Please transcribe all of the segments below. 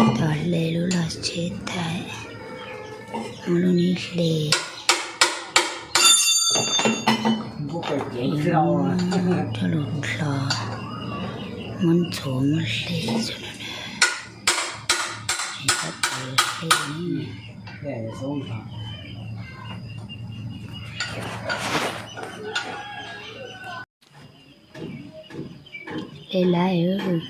Tos hle lub log tsheb thaij, muab lub neb hle, coj lug dlho, muab ntxuav muab hle, hle. Hle lawm,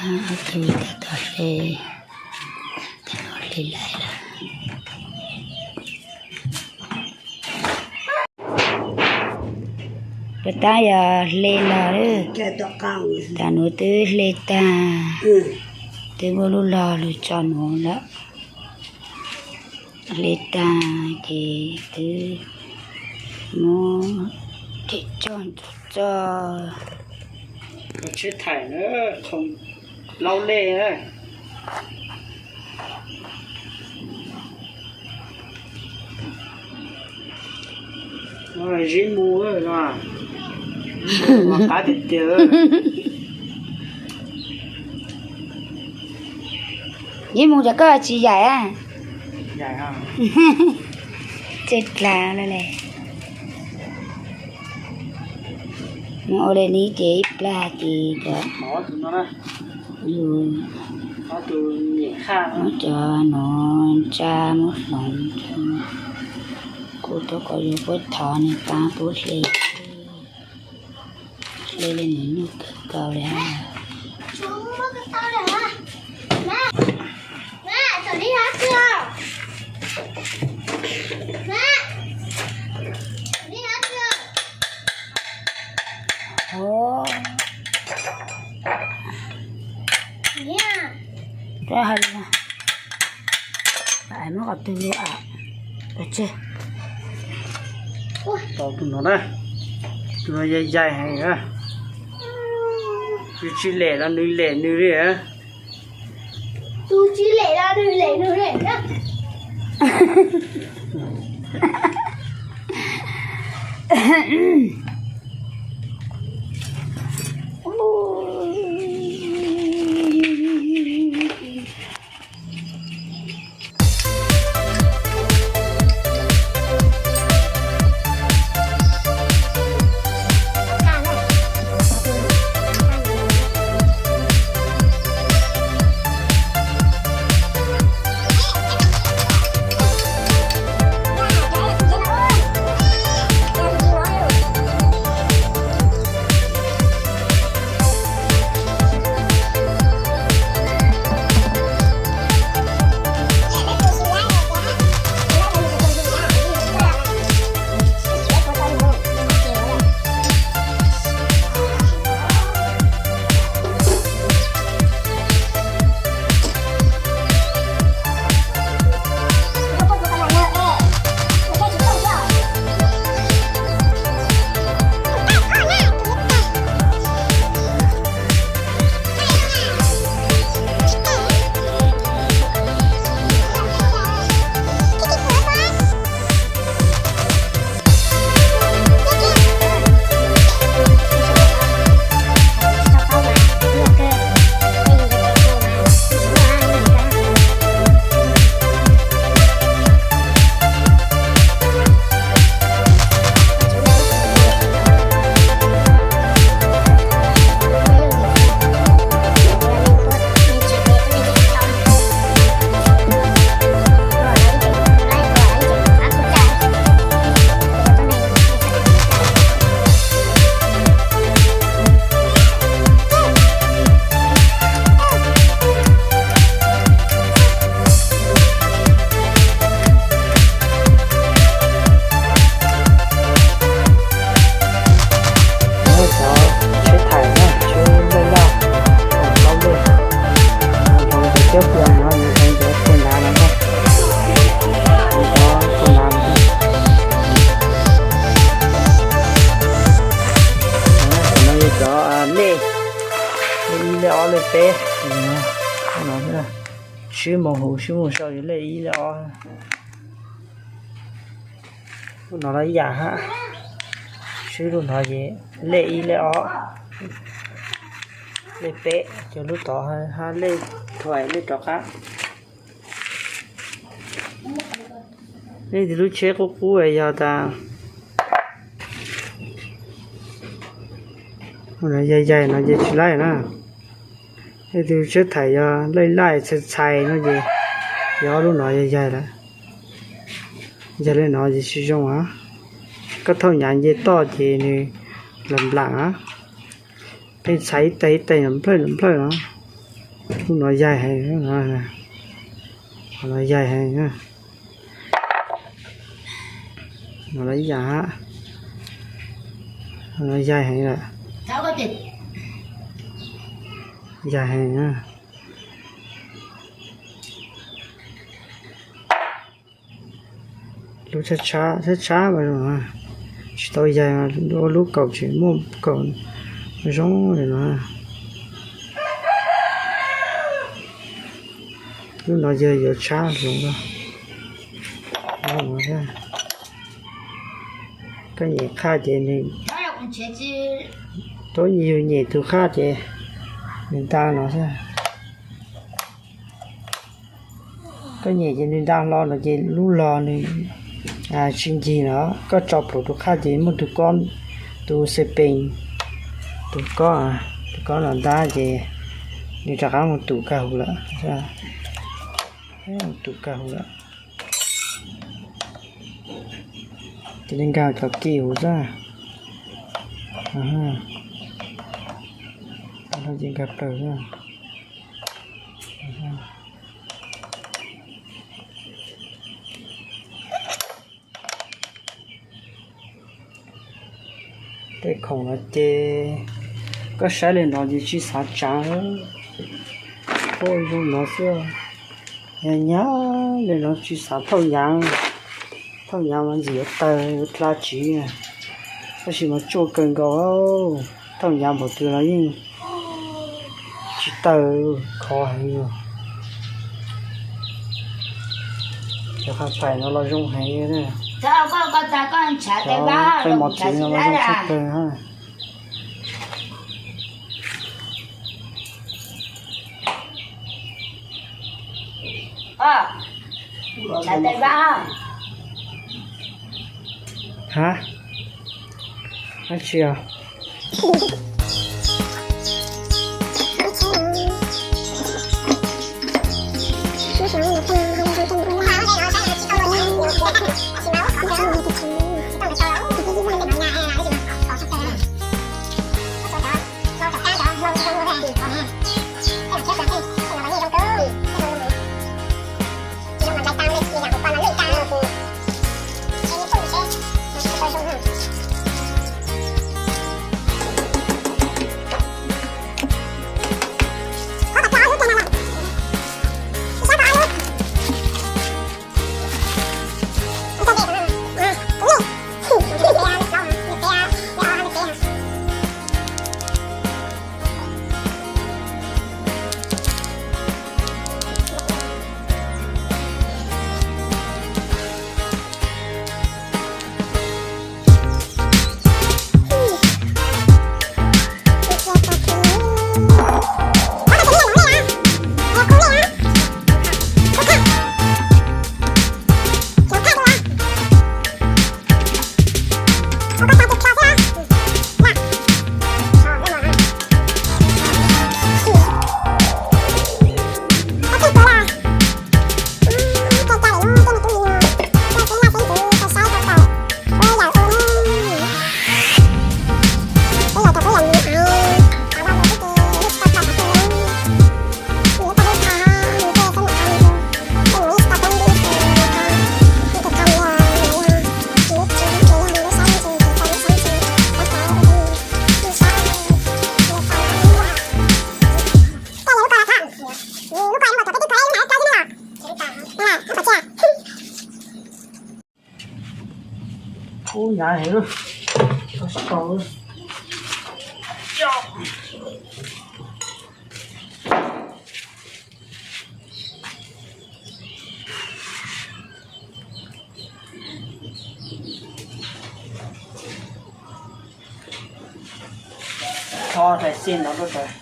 ob tug tab tom hle, hle lawm. Puas tab yog hle los, tam nuav twb hle tag, twb muab lub log lug tso nuav lawm. Hle tag ces twb muab tso, tso, tsheb thaij na, laub lej na. Zib mu, qab tiag tiag. Zib mu ces koj tsis yaim a? Tseg dlaag le. Muab ua le neb ces ib plag ces cov, muab cov nuav ntsa muab hloov, kuv tau kom yus puab thov nws pab puab hle. Hle le nws nyuaj kawg nkaus li. Koj hais li, muab qhov twg lug a? Ua tseg. Tau tus no na, tus no yaig yaig heev. Tus tsis lem los nws lem nws li. Tus tsis lem los nws lem nws li. Cov tsheb thaij na, tsheb laj laj, laub lej, hloov cov cawb fwm no, hloov cov tsheb ntav no, hloov cov tsheb ntav no. Cov no yog cov lej, lej ib lej ob lej peb, sib mus huv sib mus sau yog lej ib lej ob. Lub no los ib yam hab, swb lub no ces lej ib lej ob. Lej peb, cov lub tod hab lej thuam lej rov qab. Leej twg lub tsheb qub qub yog tas yaig yaig no ces tsis laij na. Leej twg tsheb thaim yog laij laij txhais txhais no ces yog ob lub no yaig yaig lawm. Yog li no ces tsis zoo a. Koj thauj nyav nce toj ces nws lam nplam a. Pheej txhais ib teg ib teg nplawj nplawj no. Lub no yaig heev, no yaig heev. No los ib yam hab. No yaig heev lawm. Yaig heev. Lub tshab tshab tshab mas zoo, tsis tau yaig, ua lub kaum tseem muaj kaum zoo li no. Lub no yog yuav tshab hloov. Koj nyem qhaj ces nws, tuab yug nyem tus qhaj ces nws nta no xwb. Koj nyem ces nws nta hlo no ces lub log nws tsis ncig no. Koj tso plhuav tus qhaj ces muaj tus kob, tus xes pees, tus kob, tus kob no ntab ces nws rov qab mus tum kawg huv lawm. Mus tum kawg huv lawm. Ces li nkag cov kim huv xwb. Ces nkag plaws xwb. Tej khoom no ces koj saib li no ces tsis xav tsav, thauj zoo no xwb. Nyab nyab li no tsis xav thauj nyav, thauj nyav mas ntxim yuav tawg yuav dla tsiv, tab sis mas tsuaj kawg nkaus, thauj nyav npaum twg los yeej tsis tawg, khov heev. Cov qhov pais no los zoo heev, cov qhov mos txwv no los zoo tshaj plaws. Ha, dab tsi os? Ub, nyav heev. Tso tais xij no rau tais.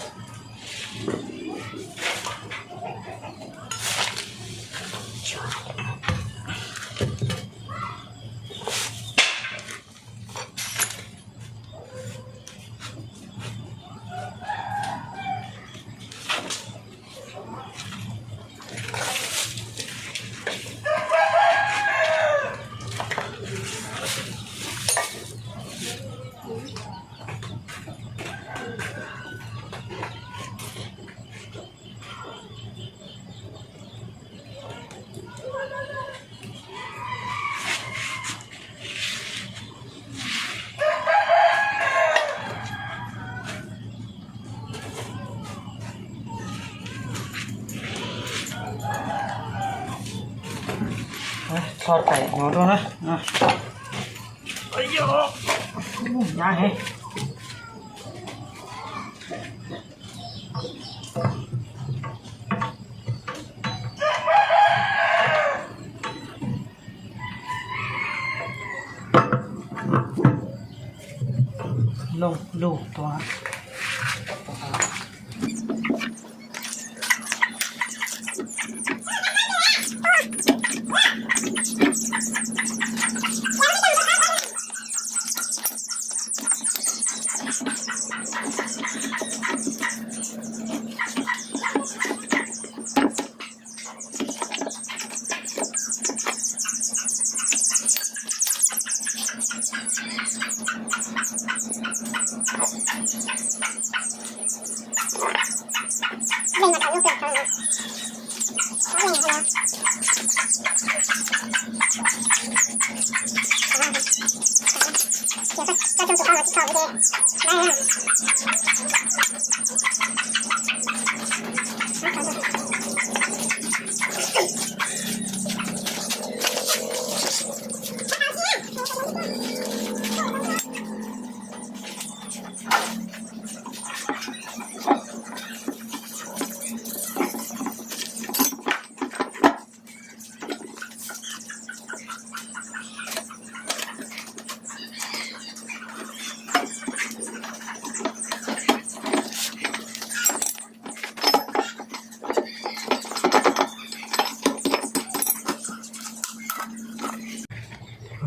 Tho tais no rau na. Nyab heev. Looj lug tuaj.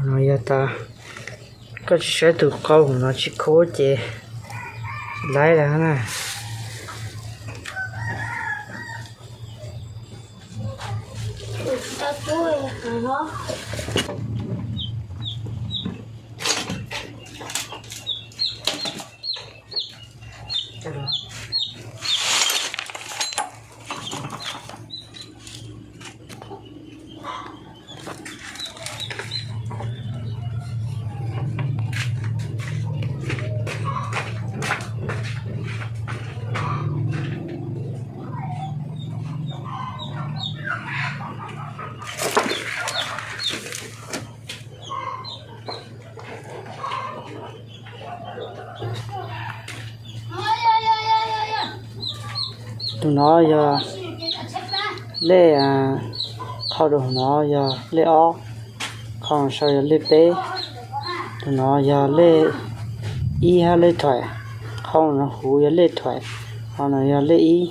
No yog tas koj tsis saib tus qau no tsis khub ces laib lawm na. Tus no yog lej, qhov no yog lej ob, qhov no yog lej peb, tus no yog lej ib hab lej thuam, qhov no huv yog lej thuam, qhov no yog lej ib.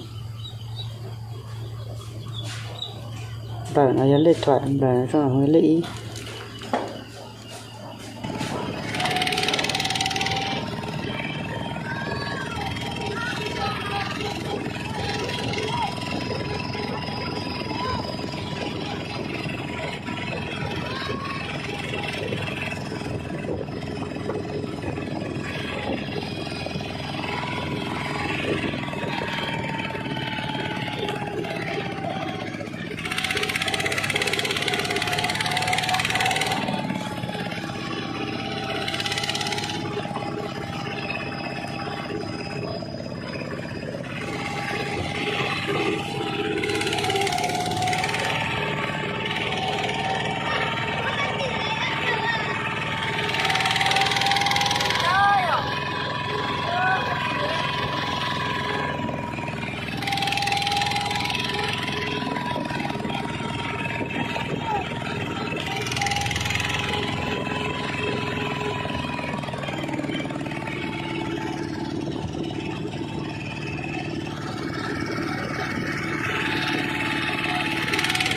Nplawm no yog lej thuam, nplawm no huv yog lej ib.